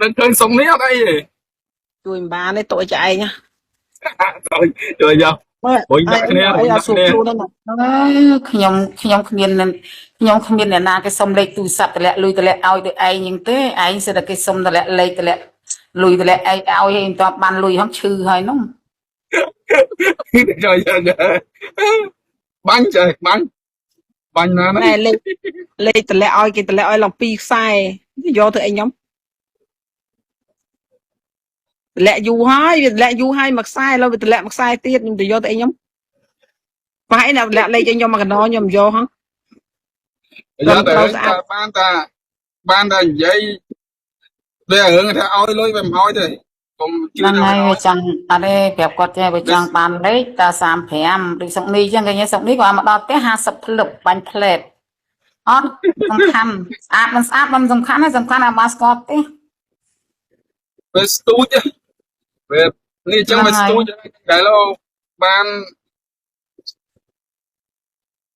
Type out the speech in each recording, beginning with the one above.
មិនឃើញសុំនេះអត់អីទេ ជួយមិនបានទេតួចឯងណា ជួយជួយយក មើល រុញដាក់គ្នា អីអត់ រុញដាក់គ្នា សួរខ្លួនហ្នឹង អើខ្ញុំខ្ញុំគ្មានខ្ញុំគ្មានអ្នកណាគេសុំលេខទូរស័ព្ទតម្លាក់លុយតម្លាក់ឲ្យដូចឯងហ្នឹងទេឯងសិតតែគេសុំតម្លាក់លេខតម្លាក់លុយតម្លាក់ឯងឲ្យហើយមិនតបបានលុយហងឈឺហើយនោះ ជួយយកបាញ់ចេះបាញ់បាញ់ណា ណែលេខលេខតម្លាក់ឲ្យគេតម្លាក់ឲ្យឡើងពីរខ្សែយកទៅអីខ្ញុំតម្លាក់យូរហើយវាតម្លាក់យូរហើយមួយខ្សែឥឡូវវាតម្លាក់មួយខ្សែទៀតខ្ញុំទៅយកទៅអីខ្ញុំប្រហែលអ្នកតម្លាក់លេខឲ្យខ្ញុំមកកណ្ដោខ្ញុំយកហ៎ យកតែបានតាបានតែនិយាយវារឿងថាឲ្យលុយវាមិនឲ្យទេកុំជឿ ហ្នឹង ថា ហើយវាចង់អត់ទេប្រាប់គាត់ចេះវាចង់បានលេខតា35ដូចសុកនេះអញ្ចឹងគេញ៉េសុកនេះគាត់មកដល់ផ្ទះ50ភ្លឹបបាញ់ផ្លែតអត់សំខាន់ស្អាតមិនស្អាតមិនសំខាន់ទេសំខាន់ឲ្យបានស្គាល់ផ្ទះ វាស្ទូចវានេះអញ្ចឹងវាស្ទូចតែលោបាន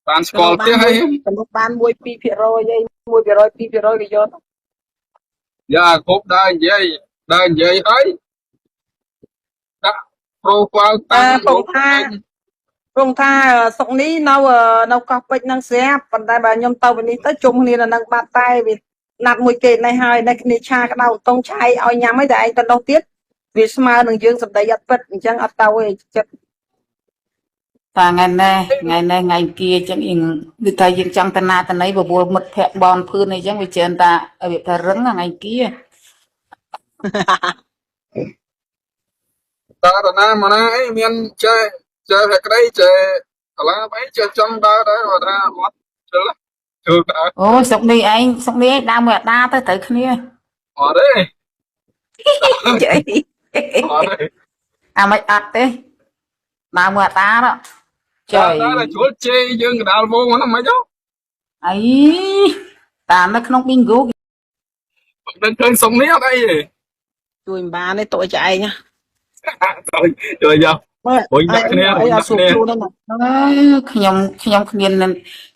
បានស្គាល់ផ្ទះហើយ ទំនុកបាន1 2%អី1% 2%គេយកទៅ យ៉ាគ្រប់ដើរនិយាយដើរនិយាយហើយដាក់ profile តាំង ពងថាពងថាសុកនេះនៅនៅកោះពេជ្រនឹងស្រាប់ប៉ុន្តែបើខ្ញុំទៅវិញនេះទៅជុំគ្នានៅនឹងបាត់តែវាណាត់មួយគេនេះហើយនេះគ្នាឆាក្តៅតងឆៃឲ្យញ៉ាំអីតែឯងទៅនោះទៀតវាស្មើនឹងយើងសម្ដីអត់ពិតអញ្ចឹងអត់ទៅទេចិត្ត តាថ្ងៃនេះថ្ងៃនេះថ្ងៃអង្គារចឹងអ៊ីងគឺថាយើងចង់តាណាតណីបបួលមិត្តភក្តិបនភឿនអីចឹងវាច្រើនតាវាថារឹងថ្ងៃអង្គារ តើតាណាមកណាអីមានចេះចេះភក្តីចេះកលាបអីចេះចង់ដើរដែរគាត់ថាអត់ជិលជឿដើរ អូស្រុកនេះឯងស្រុកនេះឯងដើរមួយអាដាទៅត្រូវគ្នា អត់ទេ ចៃ អត់ទេ អាមិនអត់ទេដើរមួយអាដាទៅចៃ ដើរតែជួលជេរយើងកដាលវងហ្នឹងមិនហ៎ អីតាមនៅក្នុង bingo មិនឃើញសុំនេះអត់អីទេ ជួយមិនបានទេតួចឯងណា ជួយជួយយក មើល រុញដាក់គ្នា អីអត់សួរ រុញដាក់គ្នា ខ្លួនហ្នឹង អើខ្ញុំខ្ញុំគ្មាន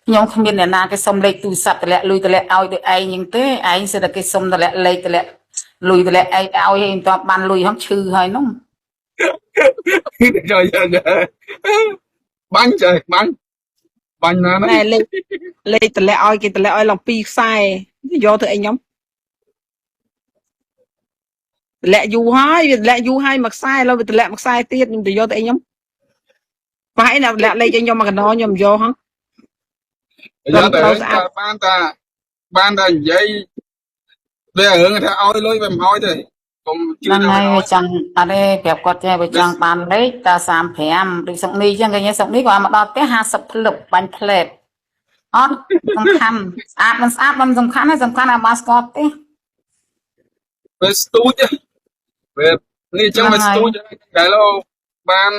ខ្ញុំគ្មានអ្នកណាគេសុំលេខទូរស័ព្ទតម្លាក់លុយតម្លាក់ឲ្យដូចឯងហ្នឹងទេឯងសិតតែគេសុំតម្លាក់លេខតម្លាក់លុយតម្លាក់ឯងឲ្យហើយមិនតបបានលុយហងឈឺហើយនោះ ជួយយកបាញ់ចេះបាញ់បាញ់ណា ណែលេខលេខតម្លាក់ឲ្យគេតម្លាក់ឲ្យឡើងពីរខ្សែយកទៅអីខ្ញុំតម្លាក់យូរហើយវាតម្លាក់យូរហើយមួយខ្សែឥឡូវវាតម្លាក់មួយខ្សែទៀតខ្ញុំទៅយកទៅអីខ្ញុំប្រហែលអ្នកតម្លាក់លេខឲ្យខ្ញុំមកកណ្ដោខ្ញុំយកហ៎ យកតែបានតាបានតែនិយាយវារឿងថាឲ្យលុយវាមិនឲ្យទេកុំជឿ ហ្នឹង ថា ហើយវាចង់អត់ទេប្រាប់គាត់ចេះវាចង់បានលេខតា35ដូចសុកនេះចឹងគេញ៉េសុកនេះគាត់មកដល់ផ្ទះ50ភ្លឹបបាញ់ផ្លែតអត់សំខាន់ស្អាតមិនស្អាតមិនសំខាន់ទេសំខាន់ឲ្យបានស្គាល់ផ្ទះ វាស្ទូចវានេះអញ្ចឹងវាស្ទូចតែលោបាន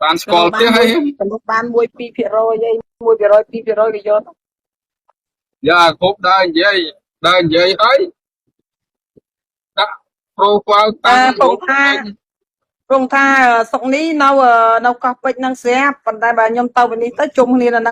បានស្គាល់ផ្ទះហើយ ទំនុកបាន1 2%អី1% 2%គេយកទៅ យ៉ាគ្រប់ដើរនិយាយដើរនិយាយហើយដាក់ profile តាំង ពងថាពងថាសុកនេះនៅនៅកោះពេជ្រនឹងស្រាប់ប៉ុន្តែបើខ្ញុំទៅវិញនេះទៅជុំគ្នានៅនឹង